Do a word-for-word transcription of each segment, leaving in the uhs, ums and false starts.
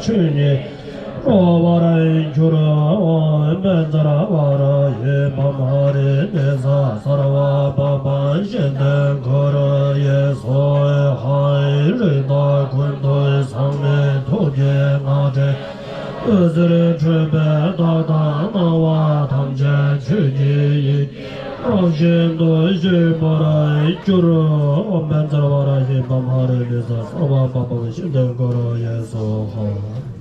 ཆོས་ཉིད་འགྲོ་བར་འགྱུར། སྨན་མཛད་པར་བཞེད་པ་མ་རིག་ནི་ས་སར་བ་པ་པ་ཤེས་ལྡན་འཁོར་ཡེ་སོ་ཧའི་རི་དྭགས་ཀུན་ཏུ་ཚང་མའི་ཐུགས་ཀྱི་སྔགས་ཕྲེང་འོད་ཟེར་འཕྲོས་པས་བདག་དང་སྣང་བ་ཐམས་ཅད་ཆོས་ཀྱི་དབྱིངས་རང་བཞིན་དུ་ཞི་བར་གྱུར། སྨན་མཛད་པར་བཞེད་པ་མ་རིག་ནི་ས་སར་བ་པ་པ་ཤེས་ལྡན་འཁོར་ཡེ་སོ་ཧ།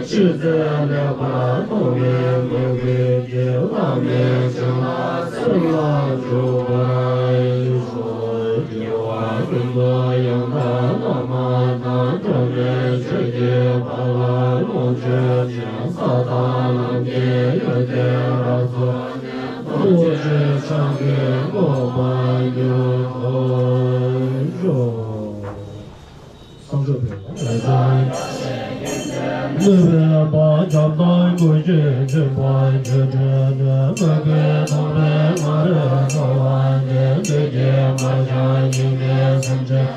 ཆོས་ཚན་ལེགས་པར་མཐོང་བའི་མོས་གུས་ཀྱིས་བླ་མའི་བྱིན་རླབས་སེམས་ལ་འཇུག་པར་ཤོག། རྒྱལ་བ་ཀུན་ཏུ་ཡང་དག་བླ་མ་དང་། ཐོགས་མེད་ཆོས་ཀྱི་འཕགས་ལམ་ལོངས་སྤྱོད་ཅིང་། ས་དང་ལམ་གྱི་ཡོན་ཏན་རབ་རྫོགས་ནས། རྡོ་རྗེ་འཆང་གི་གོ་འཕང་མྱུར་ཐོབ་ཤོག། བསང་མཆོད་ཕུལ། གནོད་པའི་བག་ཆགས་དང་། ཀུན་གཞི་འཛིན་པ་ཆོས་སྒྲོན་ནས། མོས་གུས་དང་བས་ང་རོས་བསྔོ་བ་འདི། བདུད་ཀྱི་མནར་གཅོད་སྙིགས་མའི་སེམས་ཅན།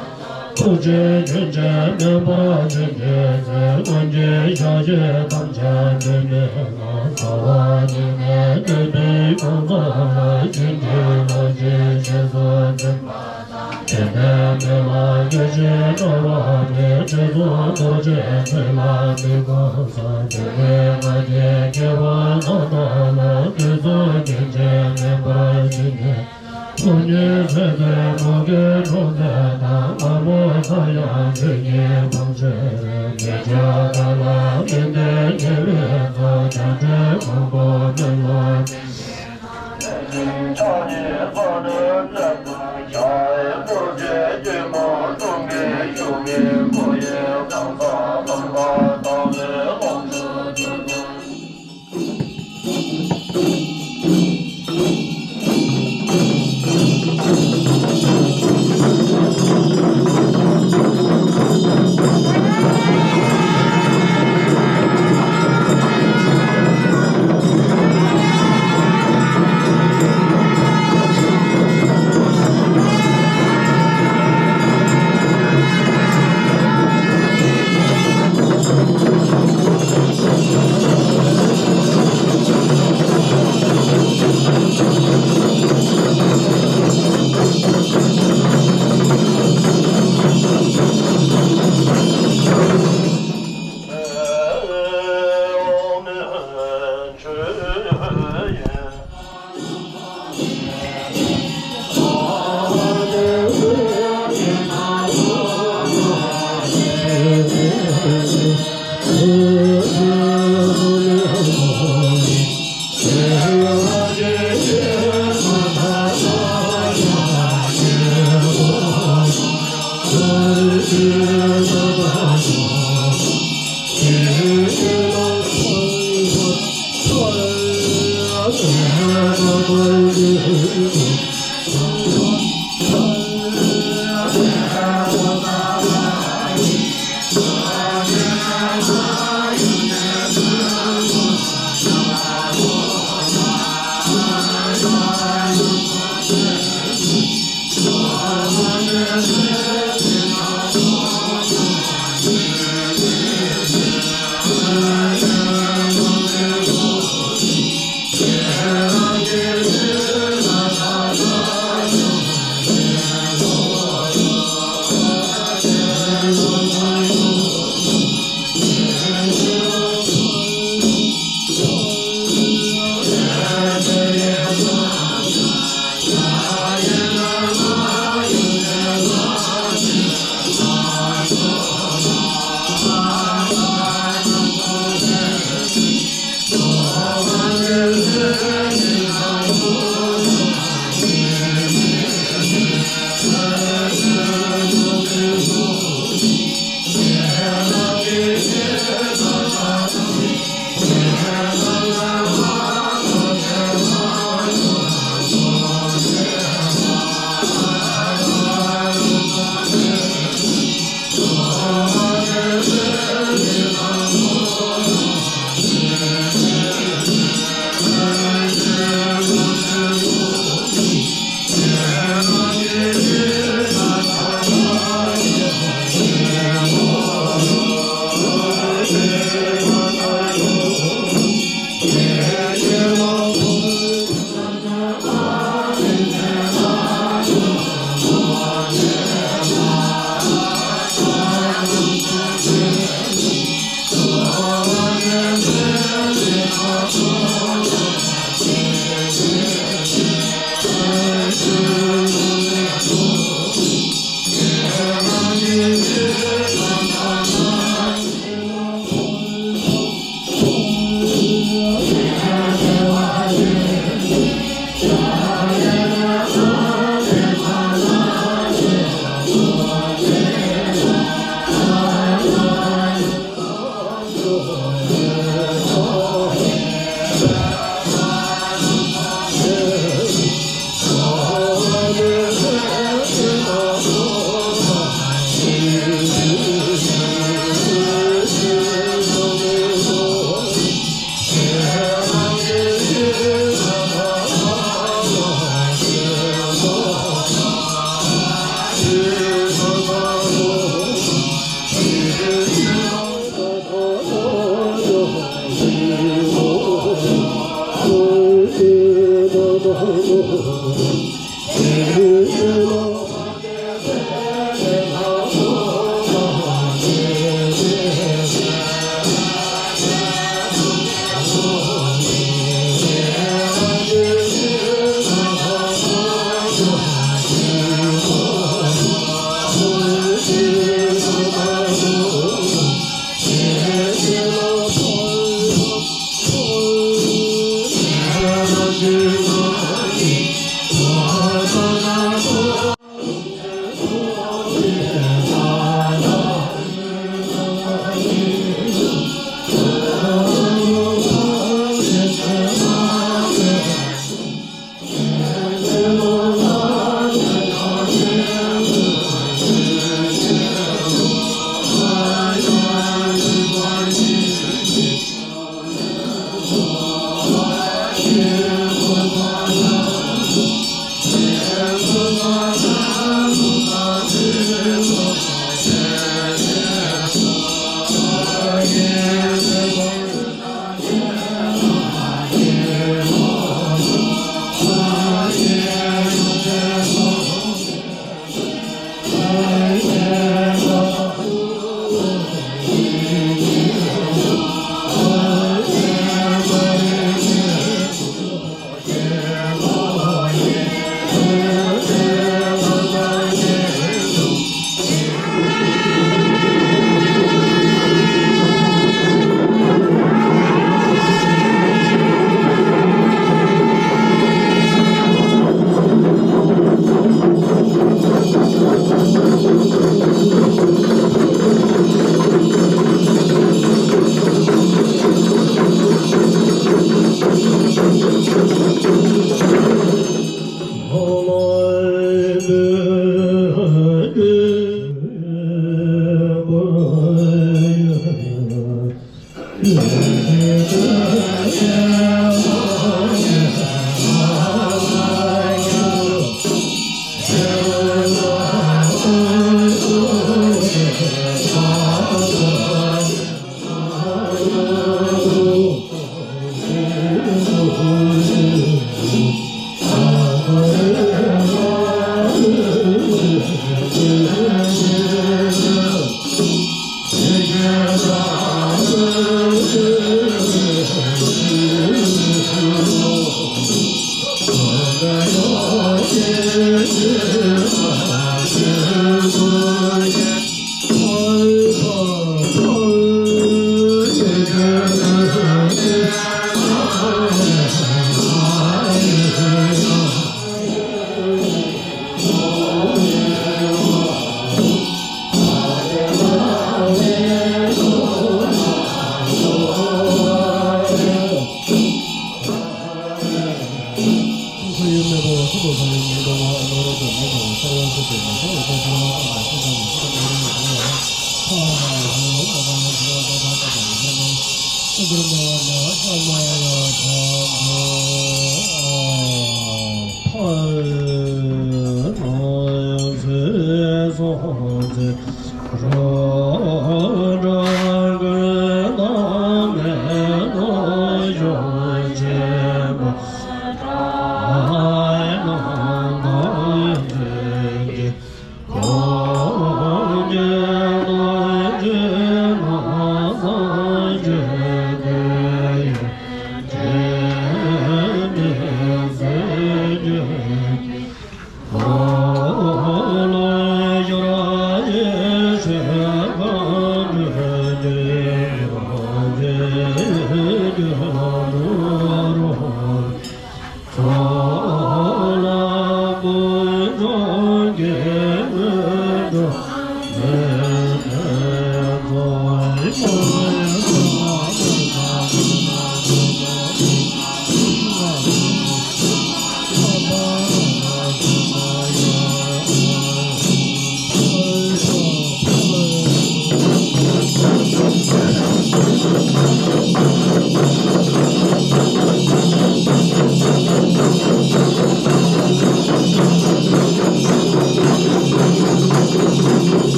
ཐུགས་རྗེ་རྒྱུན་ཆད་མེད་པར་བྱིན་གྱིས་བརླབས། སྔོན་གྱི་བཤགས་བཅོས་དམ་བཅའ་འདྲེས་མའི་ངང་། རྩ་བ་ཉིད་ནས་གནོད་པའི་ཀུན་རྟོག་ལ། བྱིན་གྱིས་རློབ་ཅིང་རྗེས་སུ་འཛིན་པ། དེ་ནས་མི་ལ་སྐྱེ་འཆི་བྲལ་བ་མེད། དྲི་བསུང་རྡོ་རྗེའི་ཚིག་ལ་མི་གོམས་སམ། དེ་ནས་ང་རྒྱལ་སྐྱེ་བ་རྣམས་དག་ལ། དུས་གསུམ་རྒྱུན་ཆད་མེད་པར་བྱིན་གྱིས། ཐུགས་ཉིད་ཆེས་མཐོང་མོའུ་འགལ་འཁྲུགས་རྩོད་དང་། ལྷ་མོ་ཚངས་དབྱངས་ཆོས་ཉིད་ཕང་ཁྲོས། མི་བྱ་དགྲ་ལ་མི་ལྟོས་ཉེས་པའི་ཚོགས། བྱང་ཁྲོས་ཁོང་པོ་མེ་ལོང་།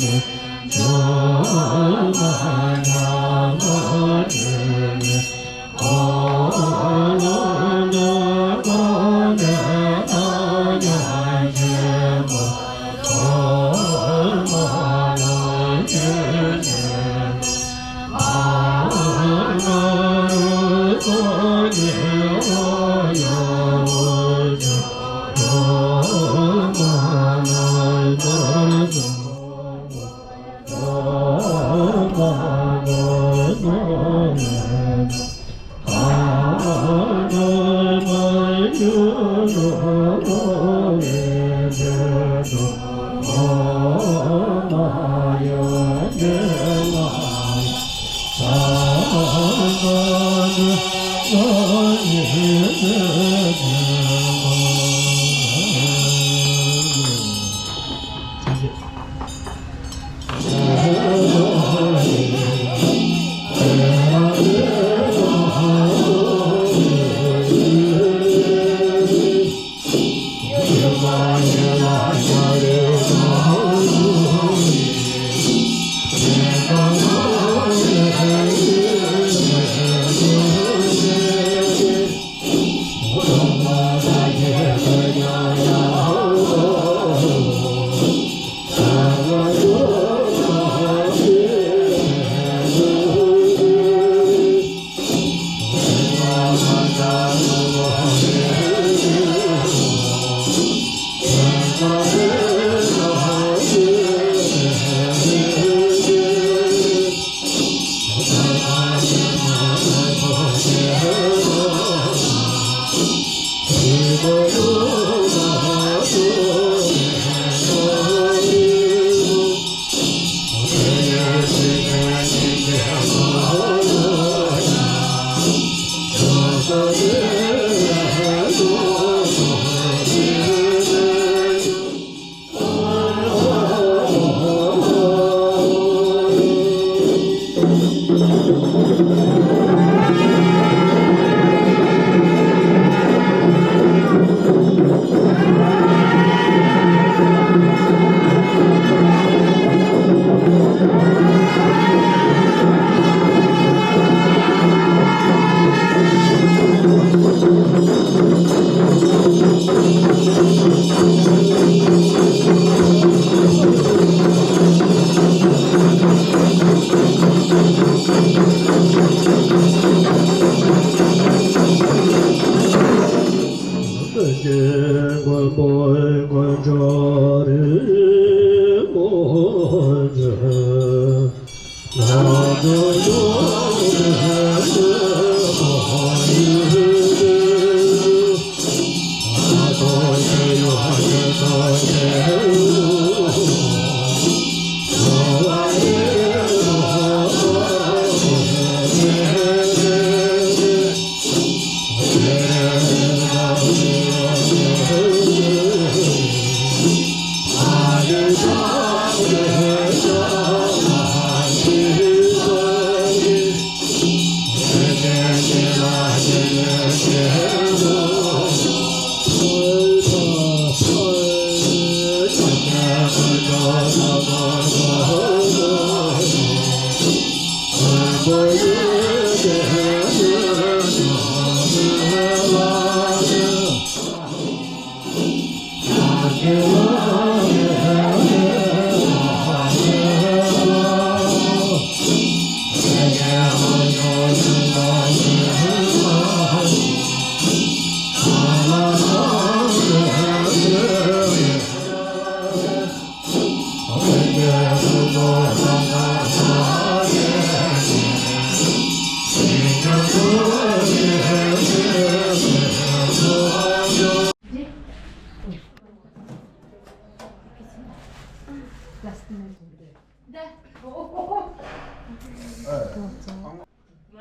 མ་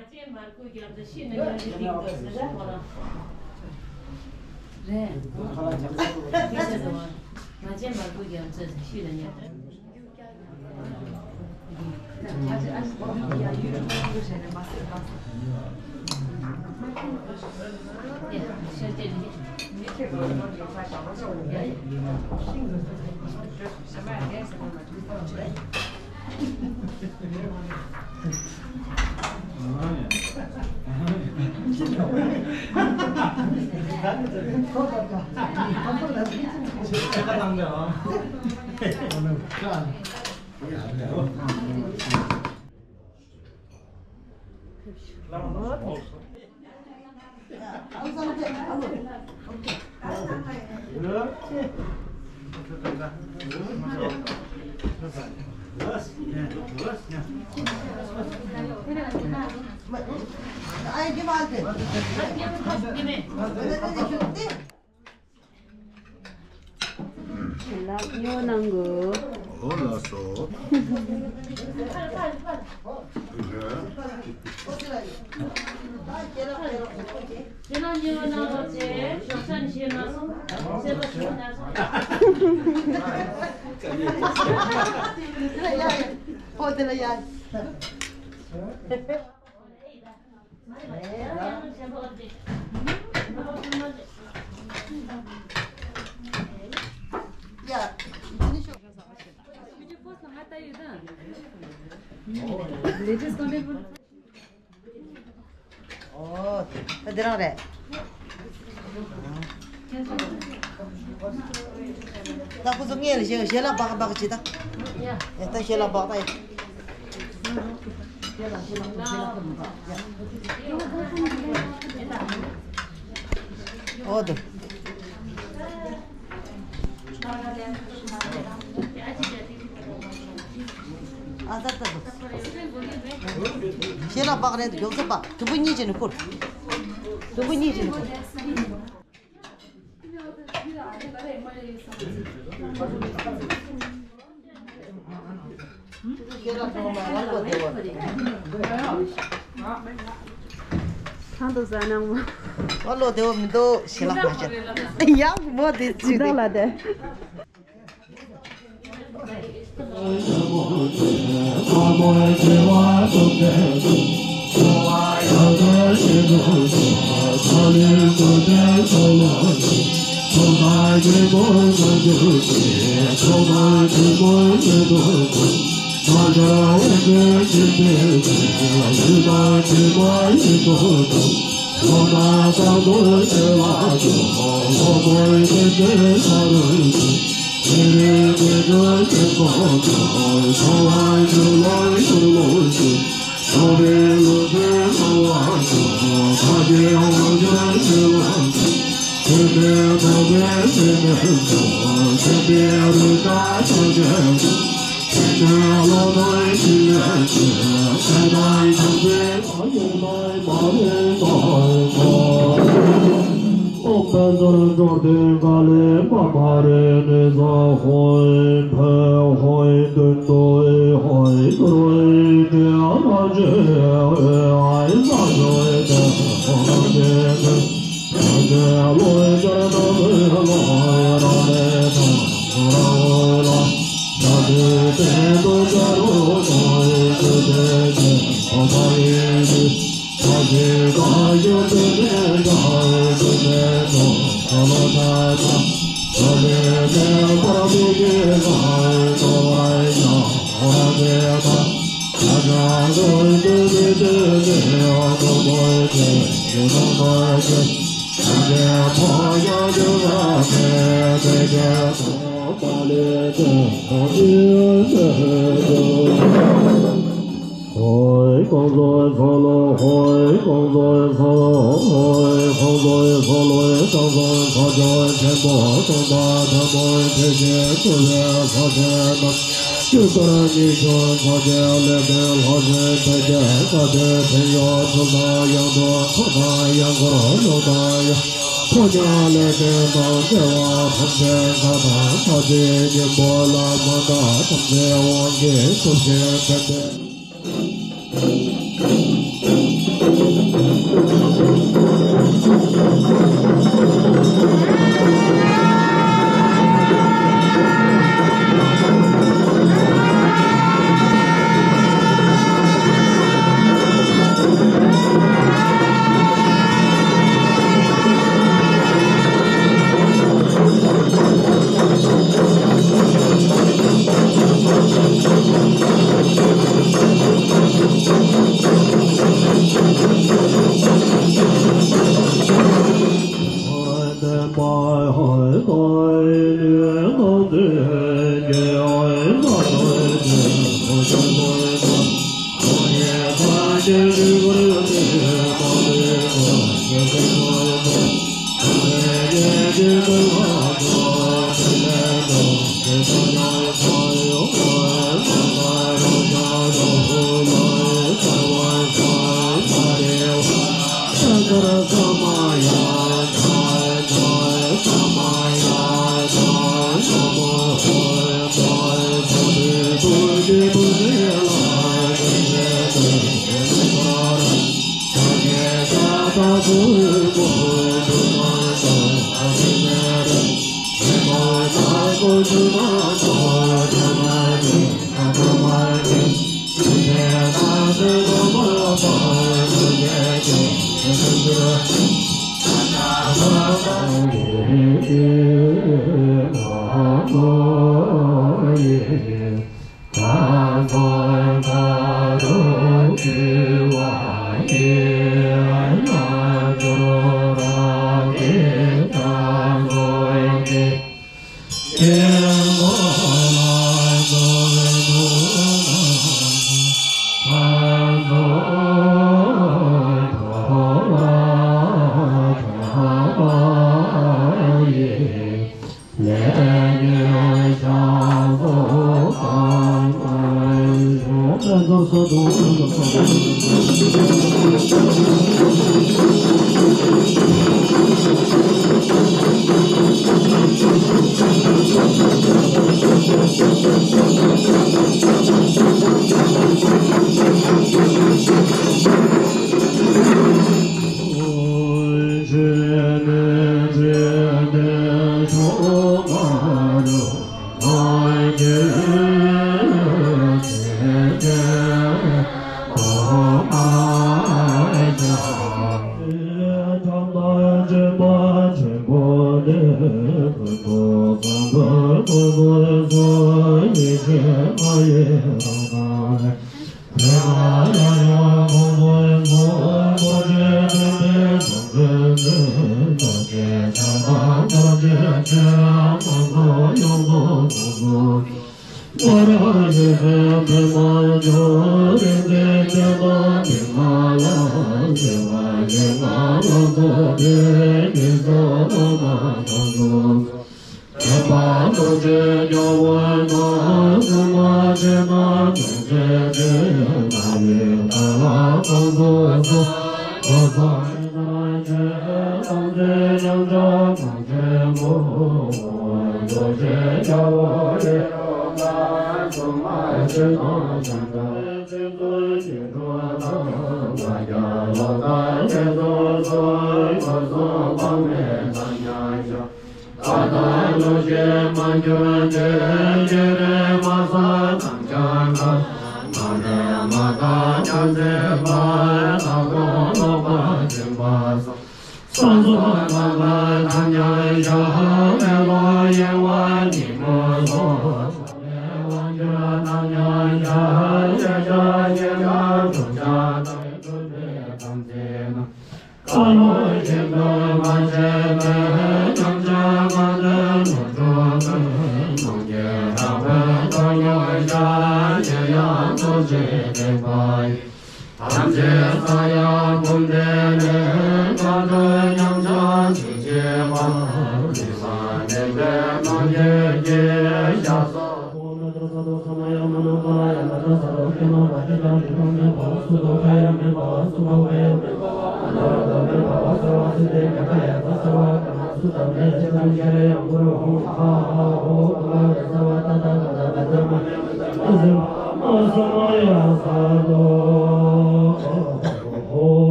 བྱན་མར་ཁུའི་རྒྱ་མཚོ་ཤིས་ལ་ཉར་ཏེ་སྡིག་ཏོ་ཟེར་ན་ཁོ་རང་རེད། མ་བྱན་མར་ཁུའི་རྒྱ་མཚོ་ཤིས་ལ་ཉར་ཏེ། ཤར་ཏེ་རེད། ལགས་ཉོ་གནང་གོ། འོ་ལགས་སོ། ཨོ། ད་འདི་རང་རེད། ད་ཁོ་ཚོ་ངས་ལ་ཞེ་ཞེ་ལ་སྦག་སྦག་བྱེད་ད། ཡ་ད་ཞེ་ལ་སྦག་ད་ཡ། ཨོ་དུ། ཨ་ཙ་ཙ་ཙ། ཞེ་ལ་སྦག་རེད་དུ་མགྱོགས་ཚད་པ། དུམ་བུ་གཉིས་བྱས་ནས་ཁུར། དུམ་བུ་གཉིས་བྱས་ནས་ཁུར། ཁང་དུ་ཟ་ནང་མ། ཨ་ལོ་དེ་བ་མི་འདུག་ཞེ་ལ་མ་བྱ། ཡང་མོ་དེ་ཅི་འདུག་ལ་དེ།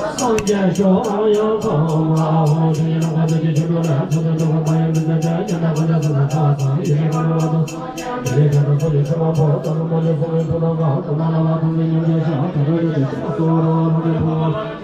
སངས་རྒྱས་ཤོག་ཡང་ཚང་མ་ཧོ། ཆོས་ཉིད་ལ་ཁ་ཚ་གི་ཆོས་སྒྲོན་ལ་ཚོ་ཚོ་ཚོ་མ་ཡང་མི་ཚེ་ཆ་ཉན་ན་ཁོ་ཚ་ཚོ་ན་ཁ་ཚང་ཡེ་ཤེས་ཀུན་ལ་བ་དང་ཡེ་ཤེས་ཀུན་ལ་ཚོ་ཡེ་ཤེས་མ་ཕོ་ཚ་ལ་མ་ལ་ཕོ་མི་ཕོ་ན་ཁ་ཚོ་ན་ལ་བ་དང་མི་ཉམས་ཆ་ཤ་ཚ་ཚ་ཡོད་ཚ་ཚོ་ར་བ་ལ་མི་ཕོ་བ།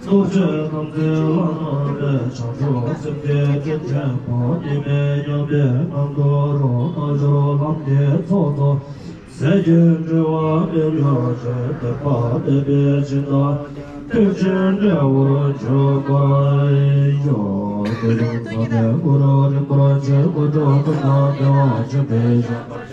རྡོ་རྗེ་ཐམས་ཅད་བླ་ན་མེད་བྱང་ཆུབ་སེམས་དཔའི་སྤྱན་ཆེན་པོ། ཉི་མའི་མཉམ་པའི་ངང་དུ་རོ་སྣ་ཤོར་ལྷམ་གྱི་ཚོགས་རྫོགས། ཟས་ཀྱི་འབྲེལ་བ་མེད་པར་བྱོན། བདེན་པ་བདེན་པའི་ཕྱིར་ན་ཐེག་ཆེན་འབྲས་བུར་གྱུར་པར་ཤོག། དེ་ཡང་སངས་རྒྱས་གུ་རུ་རིན་པོ་ཆེ་དངོས་གྲུབ་ཀུན་བདག་བདེ་བ་ཆེན་པོའི་ཞབས།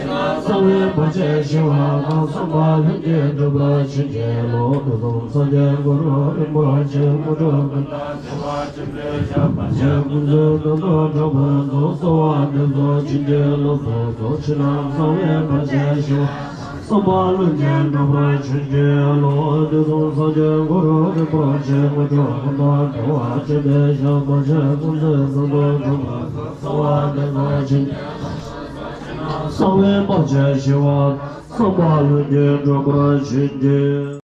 གསང་བའི་བར་ཆད་ཞི་བ་དང་། གསུམ་པ་ལྷུན་གྱིས་གྲུབ་པར་བྱིན་གྱིས་རློབས། དུས་གསུམ་སངས་རྒྱས་གུ་རུ་རིན་པོ་ཆེ། དངོས་གྲུབ་ཀུན་བདག་བདེ་བ་ཆེན་པོའི་ཞབས། བར་ཆད་ཀུན་སེལ་དོན་དུ་འགྲོ་ཕན་ཚོགས། གསོལ་བ་འདེབས་སོ་བྱིན་གྱིས་རློབས་སོ། ཕྱི་ནང་གསང་བའི་བར་ཆད་ཞི་བ། གསུམ་པ་ལྷུན་གྱིས་གྲུབ་པར་བྱིན་གྱིས་རློབས། དུས་གསུམ་སངས་རྒྱས་གུ་རུ་རིན་པོ་ཆེ། དངོས་གྲུབ་ཀུན་བདག་བདེ་བ་ཆེན་པོའི་ཞབས། བར་ཆད་ཀུན་སེལ་དོན་དུ་འགྲོ་ཕན་ཚོགས། གསོལ་བ་འདེབས་སོ་བྱིན་གྱིས། གསང་བའི་བར་ཆད་ཞི་བ། གསུམ་པ་ལྷུན་གྱིས་གྲུབ་པར་བྱིན་གྱིས།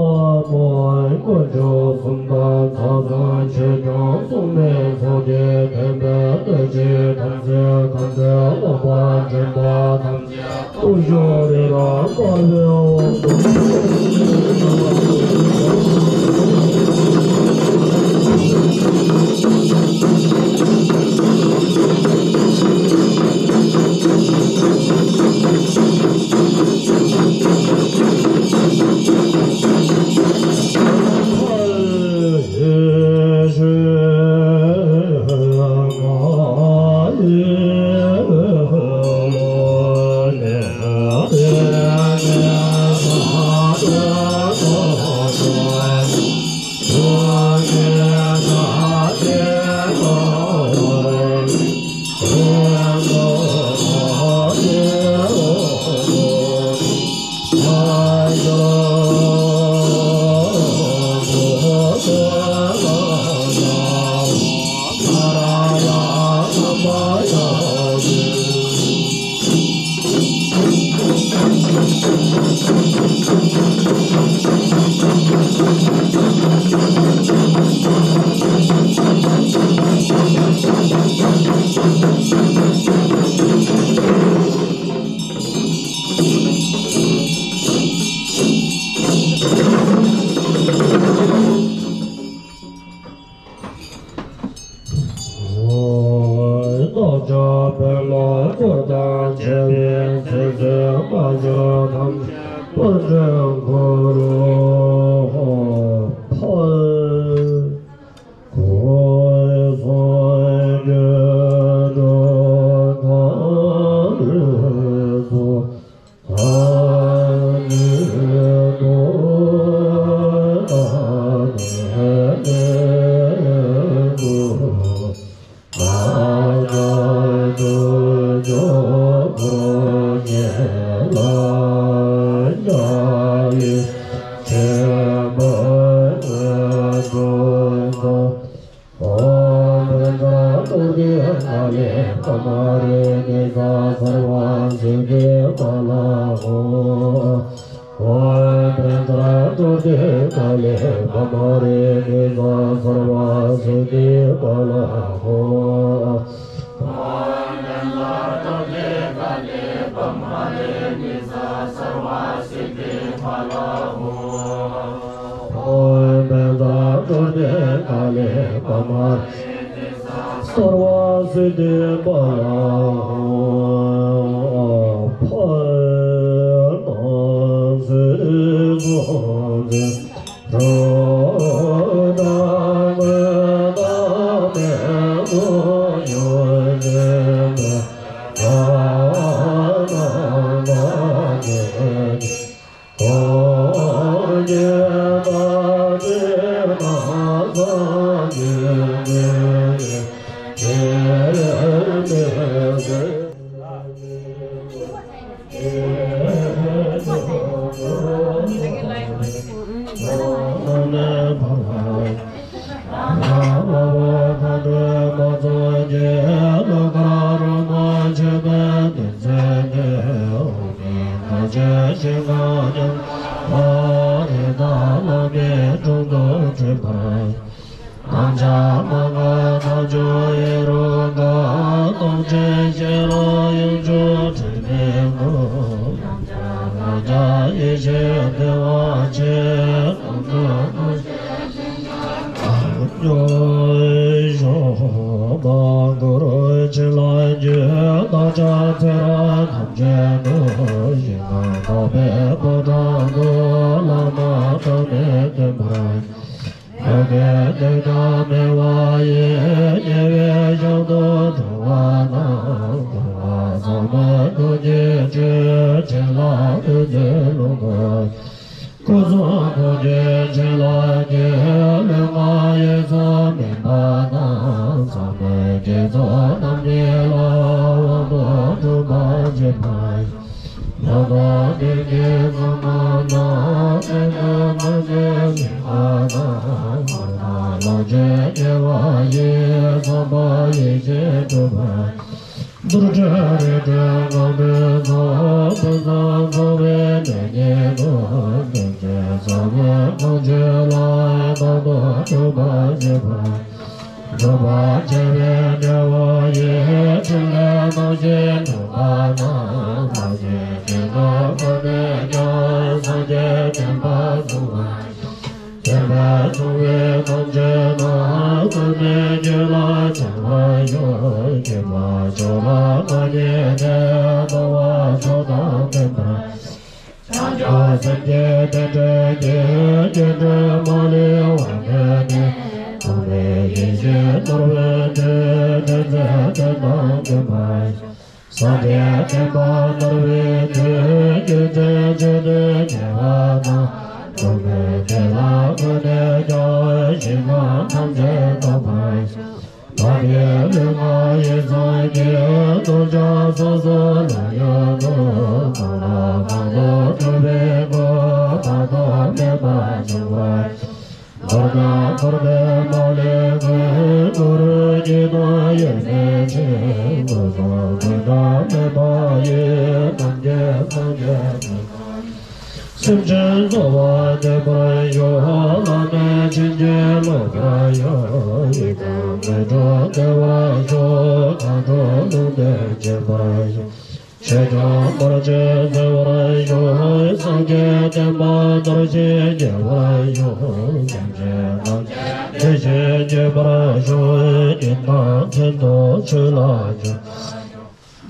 ན་མོ་དཀོན་མཆོག་གསུམ་དང་ཚོགས་བསགས་ཆོས་སྐྱོང་སྲུང་མའི་ཚོགས་ཀྱིས། བདེན་པའི་བདེ་སྐྱིད་དམ་ཚིག་གམ་བདེ་ལོག་པ་འདྲེན་པ་ཐམས་ཅད་དུ་ཤོག། རི་རབ་འབར་བའི་འོག་ཏུ།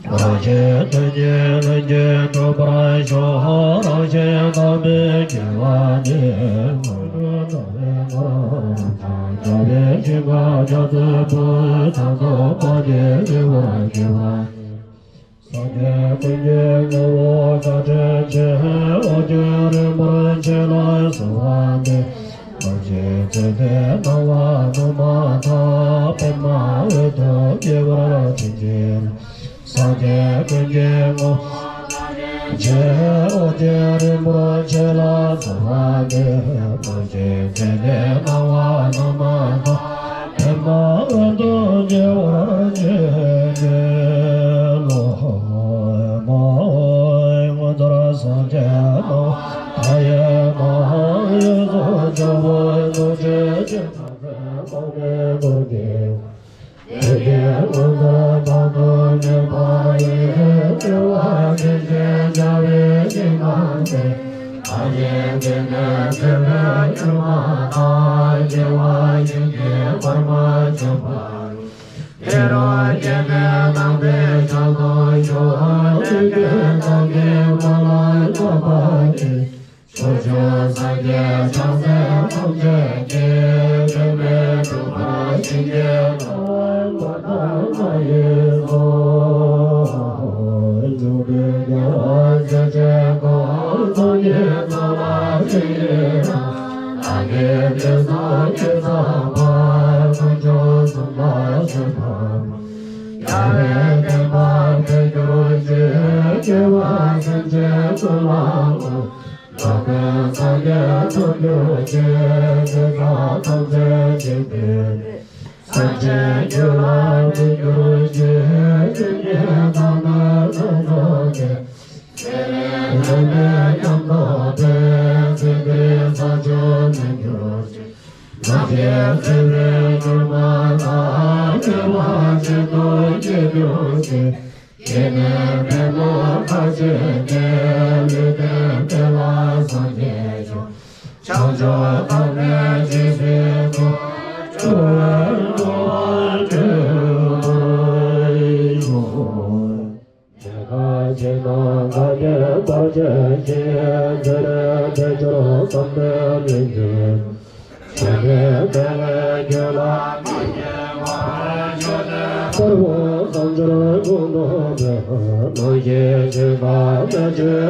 རང་བཞིན་དོན་གཉིས་ལྷུན་གྱིས་གྲུབ་པར་ཤོག་རང་བཞིན་དམ་པའི་དགེ་བ་ནི། ཞིང་ཁམས་རྒྱ་མཚོའི་བུ་ཚང་ཚོགས་པ་ནི་བདེ་བར་སྐྱེ་བ། སངས་རྒྱས་ཀུན་གྱི་ངོ་བོ་དག་ཕྲིན་ཆེན། ཨོ་རྒྱན་རིན་པོ་ཆེ་ལ་གསོལ་བ་འདེབས། རྡོ་རྗེ་རྩེ་ལྡན་སྣང་བ་ལྷུང་མ་ཐག་པདྨ་འོད་དུ་འགྱེད་པར་བྱིན་གྱིས་རློབས། སངས་རྒྱས་ཀུན་གྱི་ངོ་བོ་དག་ཕྲིན་ཆེན། ཨོ་རྒྱན་རིན་པོ་ཆེ་ལ་གསོལ་བ་འདེབས། རྡོ་རྗེ་རྩེ་ལྡན་སྣང་བ་ལྷུང་མ་ཐག་པདྨ་འོད་དུ་འགྱེད་པར་བྱིན་གྱིས་རློབས། སྔོན་ལྟར་སངས་རྒྱས་སྣང་བ་མཐའ་ཡས་མ། འོད་སྲུང་ཇོ་བོ་རྡོ་རྗེ་འཆང་། ཚེ་དཔག་མེད་འཁོར་གྱིས། དེ་སྐད་ངོ་མཚར་དང་དུ་མཉམ་པ་ཡི། སྐྱེ་བ་ཕྱིན་ཆད་བྱ་བའི་ཉིན་མ་སྟེ། ཨ་ཡེ་དེ་ནས་ཚེ་འཕོས་གྱུར་མ་ཐག་སྐྱེ་བ་ཉིད་ཀྱི་བར་མ་བྱོན་པ་རུ། དེ་རུ་སྐྱེ་གནས་དམ་པའི་ཞིང་དུ་ཞུགས། དེ་སྐད་བདག་གིས་སྨྲ་ལ་བསྔགས་པ་ཡིས། ཕྱོགས་བཅུའི་སངས་རྒྱས་བྱང་སེམས་ཐམས་ཅད་ཀྱིས། འབྲལ་མེད་གྲུབ་པར་བྱིན་གྱིས་རློབས། མ་དང་མ་ཡིན་སོགས། མྱུར་དུ་འགྱུར་བ་སྲིད་ཞིའི་སྒོ། ཚོགས་གཉིས་ཚོགས་ལ་ཕྱིན་ཡི་རང་། བདག་གིས་དེ་ཚོགས་ཀྱི་ཚངས་པར། དཀོན་མཆོག་གསུམ་ལ་བྱོན་པ་མ། རྒྱལ་བའི་བསྟན་པ་འཕེལ་གྱུར་ཅིག་སྐྱེ་བ་སེམས་ཅན་ཀུན་ལའང་། འགྲོ་ཀུན་སངས་རྒྱས་ཐོབ་གྱུར་ཅིག་དགེ་རྩ་ཐམས་ཅད་གཅིག་བསྡུས་ནས། སེམས་ཅན་རྒྱུད་ལ་སྨིན་གྱུར་ཅིག་སེམས་ཉིད་དག་པའི་ཚོགས་རྫོགས་ཏེ། ཚེ་རིང་རིམ་པས་ཉམས་རྟོགས་པའི། ཚེ་འདིར་ས་བཅུ་མཐུན་གྱུར་ཅིག་ནམ་ཞིག་ཚེ་འཕོས་གྱུར་མ་ཐག་སྐྱེ་བ་གཅིག་ཏུ་སྐྱེ་གྱུར་ཅིག་ཞི་གནས་པདྨོ་ཁ་ཕྱེ་སྟེ། ལུས་རྟེན་དེ་ལ་སངས་རྒྱས་ཤོག་བྱང་ཆུབ་ཐོབ་ནས་ཇི་སྲིད་འཚོ། འགྲོ་བའི་དོན་དུ་སྤྱོད་པར་ཤོག་ནམ་མཁའ་ཇི་སྣང་ག་ནས་འབར་བའི་ཞིང་། ཚེ་རིང་འཕེལ་གྱུར་བསམ་དོན་ལྷུན་གྱིས། ཞི་གནས་བདེ་བའི་རྒྱུད་ལ་མ་སྐྱེས་པར། བར་དུ་བསམ་སྦྱོར་ཀུན་རྫོགས་པའི། ནམ་ཞིག་འཆི་བདག་མེད་ཆོས་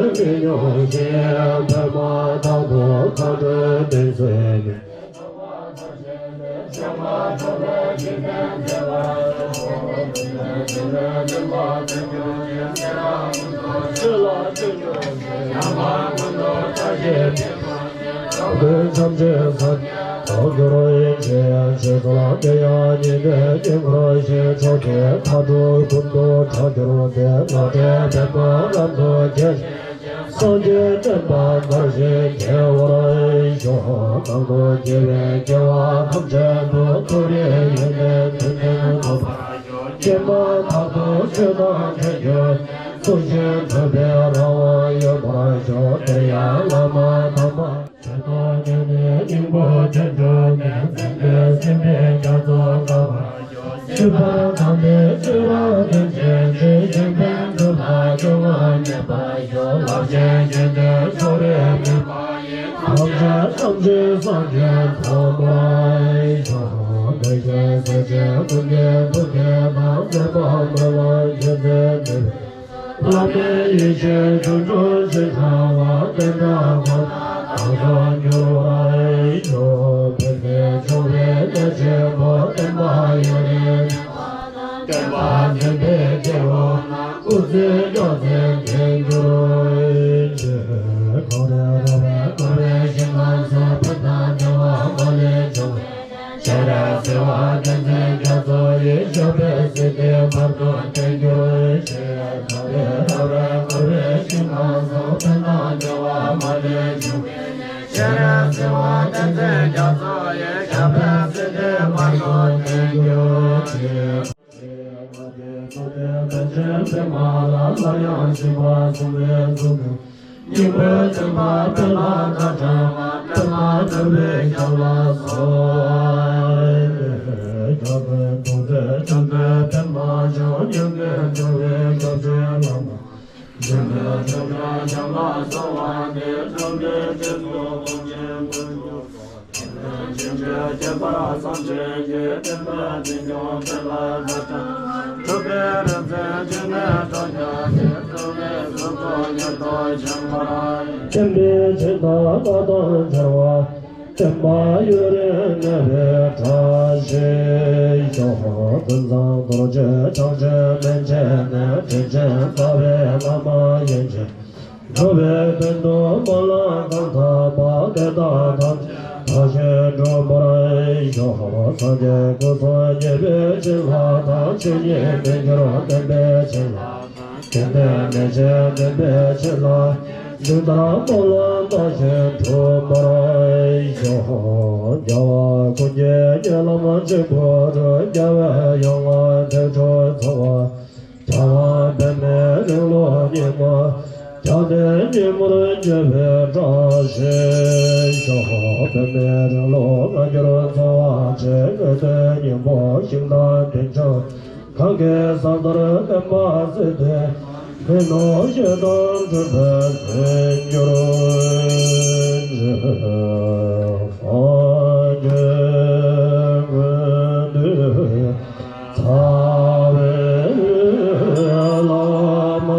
མི་མྱོང་ཞིང་། པདྨ་དག་ཏུ་མཁའ་འགྲོའི་གདན་བརྩེགས་ནས། ཆོས་ལ་སྤྱོད་འགྱུར་ཞིང་། ཡང་དག་ཀུན་ཏུ་བཀྲ་ཤིས་ཤིང་། ལམ་ཀུན་ཐམས་ཅད་སངས་རྒྱས་ཐོབ་གྱུར་ཅིག་ཞེས་སོགས་དེ་ཡང་ཉི་ཟླའི་དཀྱིལ་འཁོར་བཞིན། ཕྱོགས་བཅུའི་མཐའ་དྲུག་ཀུན་ཏུ་གྲགས་གྱུར་ཏེ། ནོར་བྲལ་པདྨ་རབ་ཏུ་རྒྱས། སངས་རྒྱས་བསྟན་པ་དར་ཞིང་རྒྱས་པར་ཤོག་གང་དུ་སྐྱེ་བའི་སྐྱེ་བ་ཐམས་ཅད་དུ། མཐོ་རིས་ཡོན་ཏན་མཐུན་ལྡན་ཐོབ་པར་ཤོག་སྐྱེས་མ་ཐག་ཏུ་ཆོས་དང་མཐུན་གྱུར་ནས། ཚུལ་བཞིན་སྒྲུབ་པའི་རང་དབང་ཡོད་པར་ཤོག་དེར་ཡང་བླ་མ་དམ་པ། ཆོས་དང་མཉམ་པའི་སྙིང་པོ་དོན་གྲུབ་ནས། མཚན་དཔལ་སེམས་དཔའི་རྒྱ་མཚོ་འགགས་པར་ཤོག་སྤྱོད་པ་དམ་པའི་སྤྱོད་པ་རྒྱུན་ཆད་ཅིང་། གཞན་ཕན་སྒྲུབ་ལ་སྐྱོ་བ་མེད་པར་ཤོག་རླབས་ཆེན་རྒྱུན་གཏན་ཕྱོགས་རིས་མེད་པ་ཡི། ཐམས་ཅད་ཐམས་ཅད་སངས་རྒྱས་ཐོབ་པར་ཤོག་བདེ་གཤེགས་སྲས་ཆེན་ཀུན་གྱི་ཐུགས་བསྐྱེད་དང་། མཛད་པ་སྨོན་ལམ་རྒྱུན་ཆད་མེད་པའི། བླ་མེད་ཡེ་ཤེས་འབྱུང་འགྱུར་ཞེས་བྱ་བ། དེ་འདྲ་ཁོ་ན་བདག་སོགས་འགྱུར་བར་ཤོག་ཕན་བདེ་འབྱུང་བའི་གནས་ཆེན་པོ། བསྟན་པ་ཡུན་རིང་གནས་པ་དང་། བསྟན་པ་འཛིན་པའི་སྐྱེ་བོ་རྣམས། སྐུ་ཚེ་རྒྱ་ཆེར་བརྟན་གྱུར་ཅིག་གངས་རི་ར་བས་བསྐོར་བའི་ཞིང་ཁམས་སུ། ཕན་དང་བདེ་བ་མ་ལུས་འབྱུང་བའི་ཤེས་རབ་འཚོ་བ་བསྟན་འཛིན་རྒྱ་མཚོ་ཡི། ཞབས་པད་སྲིད་མཐའི་བར་དུ་བརྟན་གྱུར་ཅིག་གངས་རི་ར་བས་བསྐོར་བའི་ཞིང་ཁམས་སུ། ཕན་དང་བདེ་བ་མ་ལུས་འབྱུང་བའི་ཤེས་རབ་འཚོ་བ་བསྟན་འཛིན་རྒྱ་མཚོ་ཡི། ཞབས་པད་སྲིད་མཐའི་བར་དུ་བརྟན་གྱུར་ཅིག་ཕན་ཆད་པདྨ་ལ་སླར་ཡང་ཞིང་པ་སྲུང་བའི་གཙུག་སྙིང་པོའི་བཙུན་པ་དཔལ་ལྷ་ལྟ་སྟེང་པ། པདྨ་འབྲུག་པའི་ཞབས་ལ་གསོལ། རྒྱ་མཚོའི་ཐོག་བརྩེགས་ཕྱག་མཛོད་པདྨ་འབྱུང་། སྙིང་གི་འགྲོ་བའི་སྐྱོབ་བྱ། བྱམས་པ་གསོལ་བ་འདེབས། འགྲོ་བའི་དོན་དུ་ཕུན་སུམ་ཚོགས་པའི་སེམས་ཅན་ཁྱད་པར་བསམ་གཏན་གྱི་བསྟན་པ་འཛིན་སྐྱོང་སྤེལ་ལ་བཀའ་དྲིན། གྲུབ་པའི་རིག་འཛིན་འཇིགས་མེད་གྲགས་བརྒྱ་ཡིས། འགྲོ་བའི་ཟུར་དུ་ཉེར་བསྡོགས་ཤིང་བར། བསྟན་པའི་ཆེད་དུ་བློ་དང་སྦྱར་བ། བསྟན་པ་ཡུན་རིང་གནས་པའི་བཀྲ་ཤིས་ཤོག་ཀུན་བཟང་རྡོ་རྗེ་འཆང་ཆེན་མན་ཆད་ནས། དྲིན་ཅན་རྩ་བའི་བླ་མ་ཡན་ཆད། འགྲོ་བའི་དོན་དུ་སྨོན་ལམ་གང་བཏབ་པ། དེ་དག་ཐམས་ཅད་བདག་གིས་འགྲུབ་པར་ཤོག་སངས་རྒྱས་སྐུ་གསུམ་མཉེས་པའི་བྱིན་རླབས་དང་། ཆོས་ཉིད་མི་འགྱུར་བརྟན་པའི་བྱིན་རླབས་དང་། དེ་ལྟར་མི་ཕྱེད་བདེན་པའི་བྱིན་རླབས། ཇི་ལྟར་སྨོན་ལམ་བཏབ་བཞིན་འགྲུབ་པར་ཤོག་རྒྱལ་བ་ཀུན་གྱི་མཁྱེན་བླ་མ་ཆེན་པོ་རུ། རྒྱལ་བའི་ཡོངས་བསྔགས་ཐེག་མཆོག་འཚོ་བ། རྒྱལ་བ་པདྨའི་རིང་ལུགས་སྙིང་པོ། རྒྱལ་བསྟན་ཉིན་མོར་འགྱུར་བའི་བཀྲ་ཤིས་ཤོག་པདྨའི་རིང་ལུགས་སྔ་འགྱུར་འཚོ་བ་ཆེ། དངོས་བསྟན་སྙིང་པོ་ཞིང་དང་དུས་མཆོག་གང་གི་ས་མཐར་བསྟན་པ་གསལ་ཏེ། མི་ནོར་ཞེ་སྡང་འཁྲུལ་པའི་རྫུ་འཕྲུལ་སངས་རྒྱས་ཀུན་འདུས་རྩ་བའི་བླ་མ།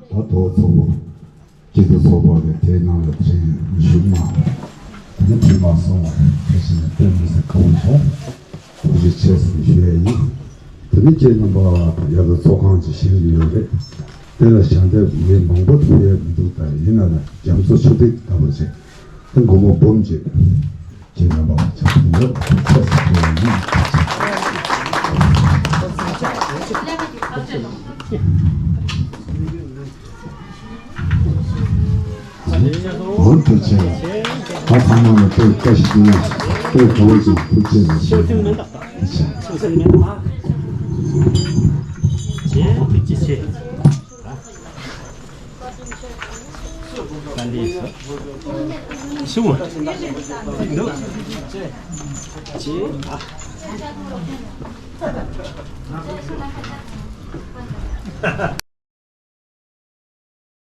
ད་ཐོག་ཚོགས་པ། སྐྱིད་སྡུག་ཚོགས་པ་གི་དེའི་ནང་ལ་དེ་རིང་བཞུགས་གནང་། དེ་ནི་ཁྲིད་མ་སོང་བར་ཁ་ཞིག་ནས་བསྟན་མི་ཟེར་དཀའ་བོ་བྱུང་། ཐུགས་རྗེ་ཆེ་ཟེར་ཞུ་ཡ་ཡིན། དེ་ནི་ཁྱེད་རྣམ་པ་ཡར་ལ་ཚོགས་ཁང་ཅིག་བཞེངས་ཡོད་རེད། དེ་ལ་ཞལ་འདེབས་མི་མང་པོ་ཐུག་ཡ་མི་འདུག་ད་ཡིན་ན་ན་རྒྱ་མཚོ་ཆུ་ཐིགས་ལྟ་བུ་ཅིག་དེ་སྒོར་མོ་འབུམ་ཅིག་ཁྱེད་རྣམ་པ་ལ་ཕྱག་ཕུལ་ཡོད། ཐུགས་རྗེ་ཆེ་ཟེར་ཞུ་ཡ་ཡིན། འོ་ཐུགས་རྗེ་ཆེ། ད་ཚང་མ་ལ་དཔེ་བཀྲ་ཤིས་བདེ་ལེགས། དཔེ་དགའ་བོ་བྱུང་། ཐུགས་རྗེ་ཆེ། ཐུགས་རྗེ་ཆེ།